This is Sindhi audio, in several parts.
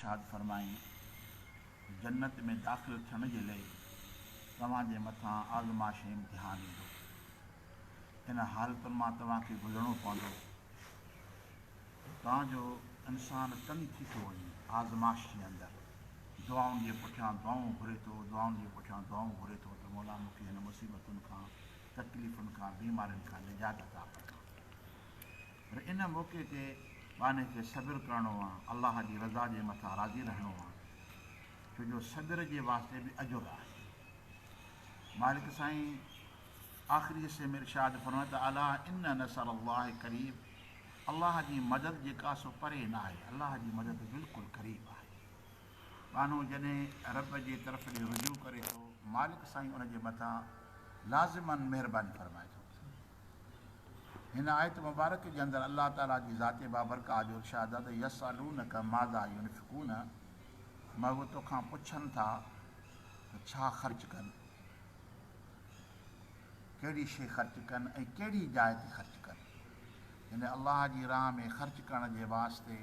ارشاد فرمائين ته جنت ۾ داخل ٿيڻ جي لئي توهان جي مٿان آزمائش ۽ امتحان ايندو. ان حالتن مان توهان کي گذرڻو پوندو. تان جو انسان تنگ ٿي ٿو وڃي آزمائش جي اندر دعائن جي پٺيان دعائون گهري ٿو، دعائن جي پٺيان دعائون گهري ٿو ته مولا مون کي هن مصيبتن کان، تڪليفن کان، بيمارين کان نجات عطا فرما. پر ان موقعي تي ٻانهي کي صبر ڪرڻو آ، الله جي رضا جي مٿان راضي رهڻو آ، ڇو جو صبر جي واسطي به اجر آهي. مالڪ سائين آخري حصي ۾ ارشاد فرمايو ته الا ان نصر الله قريب الله جي مدد جيڪا سو پري ناهي، الله جي مدد بلڪل قريب آهي. ٻانهو جڏهن رب جي طرف ڏي رجوع ڪري ٿو، مالڪ سائين ان جي مٿان لازماً مهرباني فرمائي ٿو. هن آيت مبارڪ جي اندر الله تعاليٰ جي ذات بابرڪات جو ارشاد آهي ته يسألونک ماذا ينفقون محبوب توکان پڇن ٿا ته ڇا خرچ ڪن، ڪهڙي شيء خرچ ڪن ۽ ڪهڙي جاء تي خرچ ڪن. يعني الله جي راهه ۾ خرچ ڪرڻ جي واسطي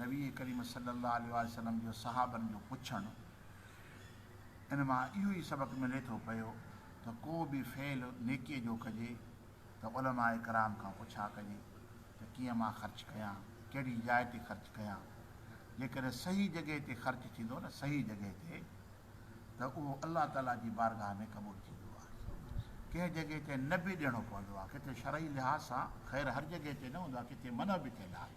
نبي ڪريم صلي الله عليه وسلم جو صحابن جو پڇڻ، ان مان اهو ئي سبق ملي ٿو پيو ته ڪو به فعل نيڪيء جو ڪجي ته علماء ڪرام کان پڇا ڪجي ته ڪيئن مان خرچ ڪيان، ڪهڙي جاء تي خرچ ڪيان. جيڪڏهن صحيح جڳهه تي خرچ ٿيندو نه صحيح جڳهه تي ته اهو الله تعاليٰ جي بارگاهه ۾ قبول ٿيندو آهي. ڪنهن جڳهه تي نه به ڏيڻو پوندو آهي، ڪٿي شرعي لحاظ سان خير هر جڳهه تي نه هوندو آهي، ڪٿي منع به ٿيل آهي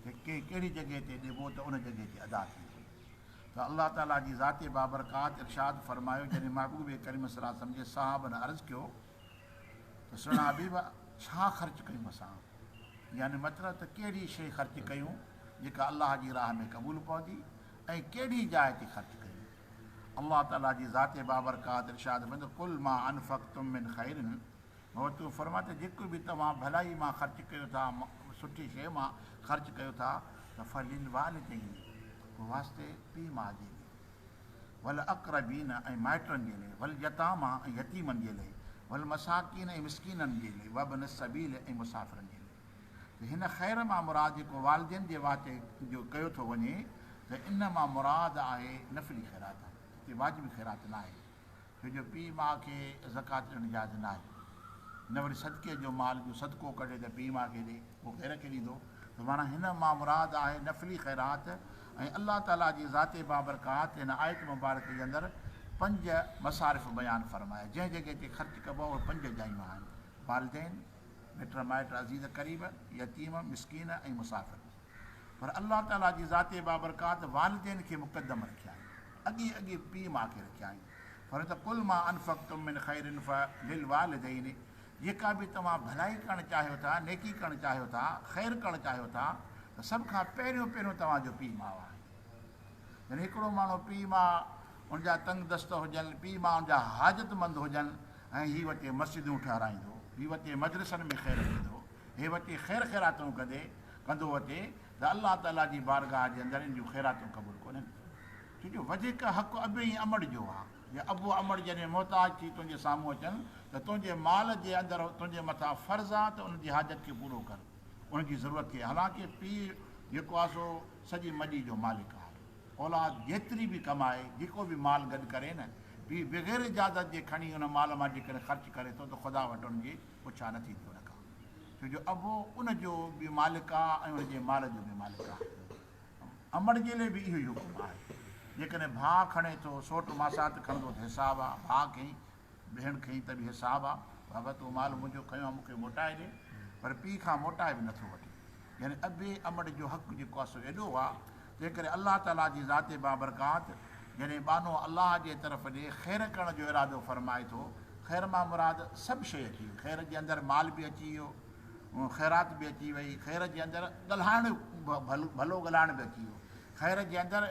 ته ڪهڙي جڳهه تي ڏبو ته ان جڳهه تي ادا ٿيندو. ته الله تعاليٰ جي ذات بابرڪات ارشاد فرمايو، جڏهن محبوب ڪريم صلي الله عليه وسلم جي صحابن عرض ڪيو ته سهڻا حبيب ڇا خرچ ڪيون اسان؟ يعني مطلب ته ڪهڙي شيء خرچ ڪيون جيڪا الله جي راهه ۾ قبول پوندي ۽ ڪهڙي جاء تي خرچ ڪيون؟ الله تعاليٰ جي ذات بابرڪات ارشاد فرمايو ته قل ما انفقتم من خير هو تون فرماء ته جيڪو به توهان ڀلائي مان خرچ ڪيو ٿا، سٺي شيء مان خرچ ڪيو ٿا ته فللوالدين پوء واسطي پيء ماء جي لئي، والاقربين ۽ مائٽن جي لئي، واليتاميٰ ۽ يتيمن جي لئي، والمساڪين ۽ مسڪينن جي لئي، وابن السبيل ۽ مسافرن جي لئي. ته هن خير مان مراد جيڪو والدين جي واسطي جو ڪيو ٿو وڃي ته ان مان مراد آهي نفلي خيرات، هتي واجبي خيرات ناهي. ڇو جو پيء ماء کي زڪوات ڏيڻ جائز ناهي، نه وري صدقي جو مال جو صدقو ڪڍي ته پيء ماء کي ڏي، اهو غير کي ڏيندو ته معنيٰ هن مان مراد آهي نفلي خيرات ۽ الله تعاليٰ جي ذات بابرڪات هن آيت مبارڪ جي اندر پنج مصارف بيان فرمايا، جنهن جڳهه تي خرچ ڪبو آهي اهي پنج جايون آهن، والدين، مٽ مائٽ عزيز قريب، يتيم، مسڪين ۽ مسافر. پر الله تعاليٰ جي ذات بابرڪات والدين کي مقدم رکيائين، اڳي اڳي پيء ماء کي رکيائين. فرمايو ته قل ما انفقتم من خير فللوالدين جيڪا به توهان ڀلائي ڪرڻ چاهيو ٿا، نيڪي ڪرڻ چاهيو ٿا، خير ڪرڻ چاهيو ٿا ته سڀ کان پهريون پهريون توهان جو پيء ماء آهي. يعني هڪڙو ماڻهو پيء ماء ان جا تنگ دست هجن، پيء ماء ان جا حاجتمند هجن ۽ هي وتي مسجدون ٺهرائيندو، هي وتي مدرسن ۾ خير ڏيندو، هي وتي خير خيراتون ڪندي، ڪندو وتي ته الله تعاليٰ جي بارگاهه جي اندر ان جون خيراتون قبول ڪونهن. ڇو جو وڌيڪ حق ابي ۽ امڙ جو آهي. جي ابو امڙ جڏهن محتاج ٿي تنهنجي سامهون اچن ته تنهنجي مال جي اندر تنهنجي مٿان فرض آهي ته انهن جي حاجت کي پورو ڪر، انهن جي ضرورت کي. حالانڪه پيء جيڪو آهي سو سڄي مڏي جو مالڪ آهي. اولاد جيتري به ڪمائي، جيڪو به مال گڏ ڪري نه، پيء بغير اجازت جي کڻي ان مال مان جيڪڏهن خرچ ڪري ٿو ته خدا وٽ ان جي پڇا نه ٿيندي ان کان. ڇو جو ابو ان جو به مالڪ آ ۽ ان جي مال جو به مالڪ آ. امڙ جي لئي به اهو ئي حڪم آهي. جيڪڏهن ڀاء کڻي ٿو، سوٽ ماسات کڻندو ته حساب آ، ڀاء کنئي، ڀيڻ کنئي ته به حساب آ، بابا تو مال منهنجو کنيو آ مون کي موٽائي ڏي، پر پيء کان موٽائي به نٿو وٺي. يعني ابي امڙ جو حق جيڪو آ سو ايڏو آ، تنهنڪري الله تعاليٰ جي ذات بابرڪات جڏهن ٻانهو الله جي طرف ڏي خير ڪرڻ جو ارادو فرمائي ٿو، خير مان مراد سڀ شيء اچي وئي، خير جي اندر مال به اچي ويو، خيرات به اچي وئي، خير جي اندر ڳالهائڻ ڀلو ڳالهائڻ به اچي ويو، خير جي اندر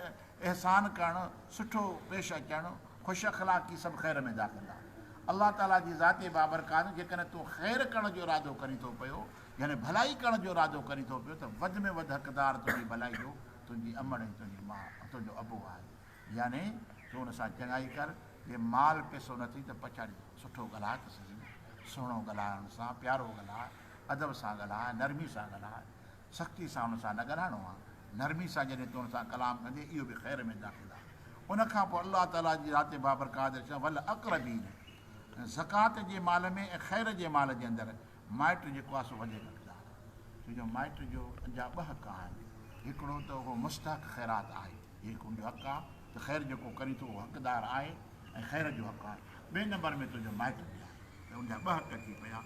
احسان ڪرڻ، سٺو پيش اچڻ، خوش اخلاقي سڀ خير ۾ داخل آهي. الله تعاليٰ جي ذات بابرڪات جيڪڏهن تون خير ڪرڻ جو ارادو ڪرين ٿو پيو، يعني ڀلائي ڪرڻ جو ارادو ڪرين ٿو پيو ته وڌ ۾ وڌ حقدار تنهنجي ڀلائي جو تنهنجي امڙ ۽ تنهنجي ماء ۽ تنهنجو ابو آهي. يعني تون ان سان چڱائي ڪر، جي مال پئسو نه اٿئي ته پڇاڙي سٺو ڳالهاء ته سهي، سهڻو ڳالهاء ان سان، پيارو ڳالهاء، ادب سان ڳالهاء، نرمي سان ڳالهاء، سختي سان ان سان نه ڳالهائڻو آهي، نرمي سان جڏهن تون ان سان ڪلام ڪندين اهو به خير ۾ داخل آهي. ان کان پوء الله تعاليٰ جي ذات بابرڪات ارشاد والاقربين زڪوات جي مال ۾ ۽ خير جي مال جي اندر مائٽ جيڪو آهي سو وڌيڪ حقدار آهي ڇو جو مائٽ جو جا ٻه حق آهن هڪڙو ته اهو مستحق خيرات آهي هي هڪ ان جو حق آهي ته خير جيڪو ڪرين ٿو اهو حقدار آهي ۽ خير جو حق آهي ٻئي نمبر ۾ تنهنجو مائٽ به آهي ته ان جا ٻه حق ٿي پيا.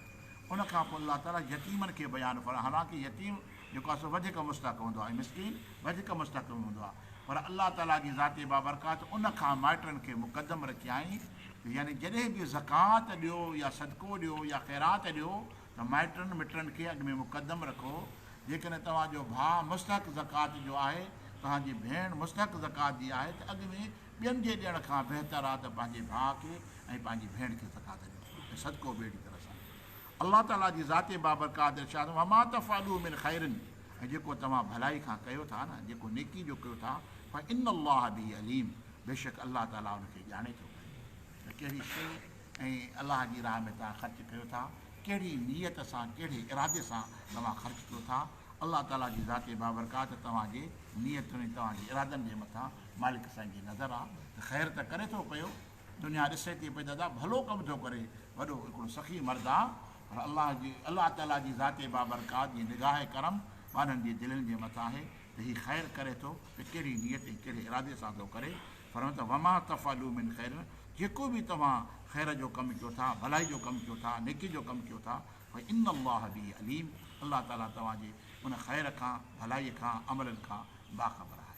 ان کان پوء الله تعاليٰ يتيمن کي بيان فرمايو، حالانڪه يتيم جيڪو آهي سو وڌيڪ مستحق هوندو آهي ۽ مسڪين وڌيڪ مستحق هوندو آهي پر الله تعاليٰ جي ذات بابرڪات ان کان مائٽن کي مقدم رکيائين ته يعني جڏهن به زڪوات ڏيو يا صدقو ڏيو يا خيرات ڏيو ته مائٽن مٽن کي اڳ ۾ مقدم رکو. جيڪڏهن توهان جو ڀاء مستحق زڪوات جو آهي، توهان جي ڀيڻ مستحق زڪوات جي آهي ته اڳ ۾ ٻين جي ڏيڻ کان بهتر آ ته پنهنجي ڀاء کي ۽ پنهنجي ڀيڻ کي زڪوات ڏيو ۽ صدقو به اهڙي طرح سان ڏيو. الله تعاليٰ جي ذات بابرڪات ارشاد، وما تفعلوا من خير ۽ جيڪو توهان ڀلائي کان ڪيو ٿا نه، جيڪو نيڪي جو ڪيو ٿا، فان الله به عليم بيشڪ الله تعاليٰ ان کي ڄاڻي ٿو پيو ته ڪهڙي شيء ۽ الله جي راهه ۾ توهان خرچ ڪيو ٿا، ڪهڙي نيت سان ڪهڙي ارادي سان توهان خرچ ڪيو ٿا، الله تعاليٰ جي ذات بابرڪات توهان جي نيتن ۽ توهان جي ارادن جي مٿان مالڪ سائين جي نظر آ ته خير ته ڪري ٿو پيو، دنيا ڏسي ٿي پئي دادا ڀلو ڪم ٿو ڪري، وڏو هڪڙو سخي مرد آ، پر الله جي الله تعاليٰ جي ذات بابرڪات جي نگاهه ڪرم ٻانهن جي دلين جي مٿان آهي ته هي خير ڪري ٿو ته ڪهڙي نيت ۽ ڪهڙي ارادي سان ٿو ڪري، فرمايو ته وما تفعلوا من خير جيڪو به توهان خير جو ڪم ڪيو ٿا، ڀلائي جو ڪم ڪيو ٿا، نيڪي جو ڪم ڪيو ٿا، فإن الله به عليم الله تعاليٰ توهان جي ان خير کان، ڀلائي کان، عملن کان باخبر آهي.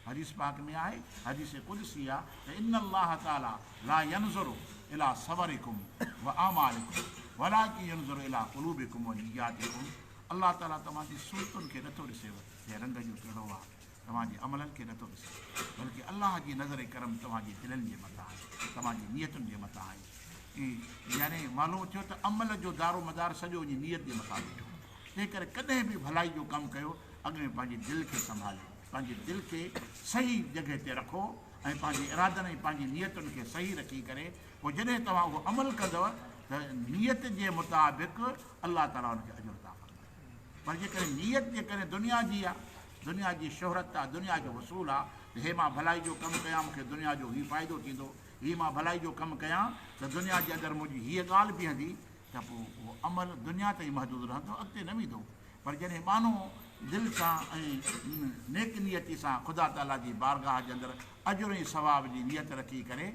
حديث پاڪ ۾ آهي، حديث قدسي آ ته ان الله تعالي لا ينظر الي صورڪم واعمالڪم ولڪن ينظر الي قلوبڪم ونياتڪم الله تعالي توهان جي صورتن کي نٿو ڏسي ته رنگ جو ڪهڙو آ، توهان جي عملن کي نٿو ڏسي بلڪه الله جي نظر ڪرم توهان جي دلن جي مٿان آهي، توهان جي نيتن جي مٿان آهي. يعني معلوم ٿيو ته عمل جو دارومدار سڄو وڃي نيت جي مٿان بيٺو. تنهنڪري ڪڏهن به ڀلائي جو ڪم ڪيو اڳ ۾ پنهنجي دل کي سنڀاليو. پنهنجي دل کي صحيح جڳهه تي رکو ۽ پنهنجي ارادن ۽ پنهنجي نيتن کي صحيح رکي ڪري پوء جڏهن توهان اهو عمل ڪندؤ ته نيت جي مطابق الله تعاليٰ ان کي اجر عطا فرمائيندو. پر جيڪڏهن نيت جيڪڏهن دنيا جي آ، دنيا جي شهرت آ، دنيا جو حصول آ ته هي مان ڀلائي جو ڪم ڪيان مون کي دنيا جو هي فائدو ٿيندو، هي مان ڀلائي جو ڪم ڪيان ته دنيا جي اندر منهنجي هيء ڳالهه بيهندي ته پوء اهو عمل دنيا تائين محدود رهندو اڳتي نه ويندو. پر جڏهن ٻانهو دل سان ۽ نيڪ نيتي سان خدا تعاليٰ جي بارگاهه جي اندر اجر ۽ ثواب جي نيت رکي ڪري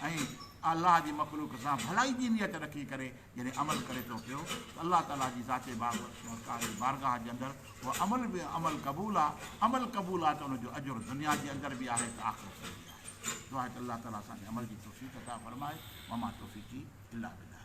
۽ الله جي مخلوق سان ڀلائي جي نيت رکي ڪري جڏهن عمل ڪري ٿو پيو ته الله تعاليٰ جي ذات بابرڪات جي بارگاهه جي اندر اهو عمل به عمل قبول آ، عمل قبول آ ته ان جو اجر دنيا جي اندر به آهي ته آخرت ۾ به آهي. دعا آهي ته الله تعاليٰ اسان کي عمل جي توفيق عطا فرمائي وما توفيقي الا بالله.